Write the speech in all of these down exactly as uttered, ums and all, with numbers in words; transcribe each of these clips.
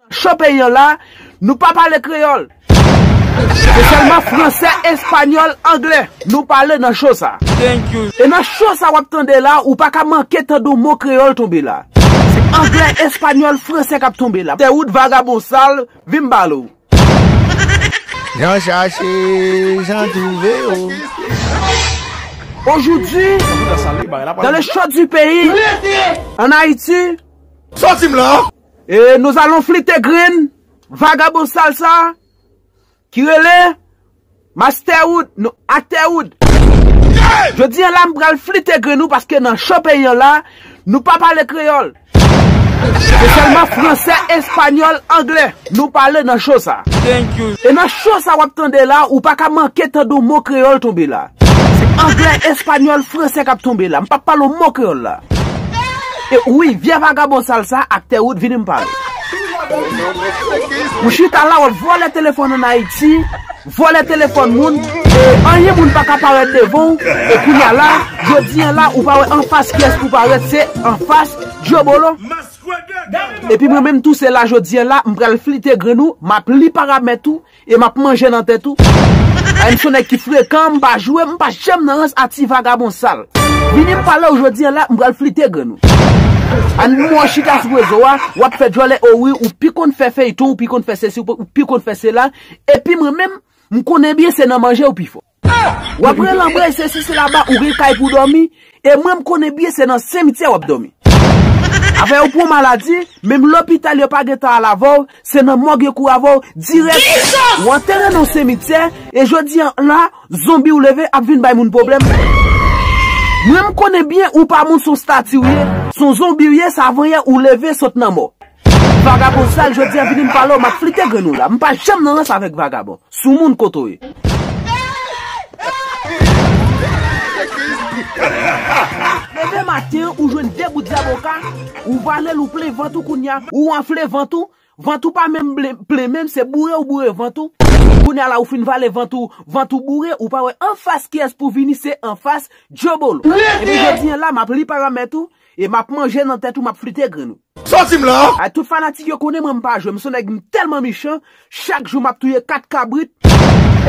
Cho peyi an la, nou pa pale kreyòl. Se sèlman fransè, espanyòl, anglè nou pale nan cho sa. E nan cho sa w ap tande la, ou pa ka manke tande yon mo kreyòl tonbe la. Se anglè, espanyòl, fransè k ap tonbe la. Tèwood, vagabon sal, vin m pale w. Jan chache, jan twouve w. Aujourd'hui, dans le show du pays, en Haïti, Sòti m la! Et nous allons flite grenn vagabon sal sa ki rele Master Wood, non, Acteur Wood. Jodi an la, m pral flite grenn ou paske nan cho peyi an la, nou pa pale kreyòl. Se sèlman fransè, espanyòl, anglè nou pale nan cho sa. E nan cho sa w ap tande la, ou pa ka manke tande yon mo kreyòl tonbe la. Se anglè, espanyòl, fransè k ap tonbe la. M p ap pale yon mo kreyòl la. E wi, vye vagabon sal sa, Acteur Wood, vini m pale. Ou chita la, w ap vòlè telefòn ann Ayiti, vòlè telefòn moun, e anyen moun pa ka parèt devan w, e kounye a la, jodi an la, ou pa wè anfas kiyès pou parèt, se anfas Djobolo. Epi mwen menm tou, se la jodi an la, m pral flite grenn ou, m ap li paramèt ou, e m ap manje nan tèt ou. Ay, m se yon nèg ki frekan, m pa jwe, m pa janm nan rans a ti vagabon sal. Vini m pale w jodi an la, m pral flite grenn ou. An mwen chita sou rezo a, w ap fè djòlè, o wi, ou pi konn fè feyton, ou pi konn fè sesi, ou pi konn fè sela, epi mwen menm, m konnen byen se nan manje ou pi fò. W ap rele anmwey sesi sela ba, ou gen kay pou dòmi, e mwen m konnen byen se nan simityè w ap dòmi. Afè yo pran maladi, menm lopital yo pa gentan al avè w, se nan mòg yo kouri avè w dirèk. Ou antere nan simityè, e jodi an la, zonbi w leve ap vin bay moun pwoblèm. Mwen m konnen byen ou pa moun, se yon stati w ye, se yon zonbi w ye, se avanyè ou leve sot nan mò. Vagabon sal, jodi an vini m pale w, m ap flite grenn ou la. M pa janm nan rans avèk vagabon. Sou moun kote w ye. Leve maten, ou jwenn de bout zaboka, ou vale l, ou plen vant ou kounye a, ou anfle vant ou, vant ou pa menm ble- plen menm, se boure ou boure vant ou. Kounye a la, ou fin vale vant ou, vant ou boure, ou pa wè anfas kiyès pou vini, se anfas Djobolo. Epi jodi an la, m ap li paramèt ou, e m ap manje nan tèt ou, m ap flite grenn ou. Sòti m la! Ay, tout fanatik yo konnen mwen m pa jwe, m se yon nèg m tèlman michan, chak jou m ap touye kat kabrit.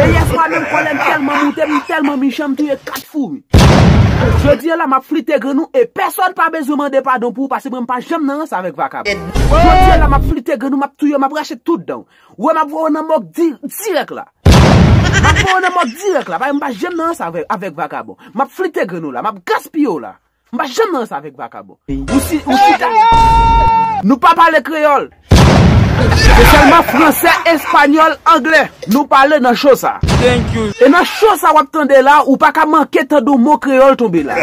E yèswa menm kòlè m tèlman moute, m tèlman michan, m touye kat foumi. Jodi an la, m ap flite grenn ou, e pèsòn pa bezwen mande padon pou ou, paske mwen m pa janm nan rans avèk vakabon. Jodi an la, m ap flite grenn ou, m ap touye w, m ap rache tout dan w. Ou wè, m ap voye w nan mòg di- dirèk la. M ap voye w nan mòg dirèk la, paske m pa janm nan rans avèk, avèk vakabon. M ap flite grenn ou la, m ap gaspiye w la. M pa janm nan rans avèk vakabon. Ou si, ou chita. Nou pa pale kreyòl. Se sèlman fransè, espanyòl, anglè nou pale nan cho sa. E nan cho sa w ap tande la, ou pa ka manke tande yon mo kreyòl tonbe la.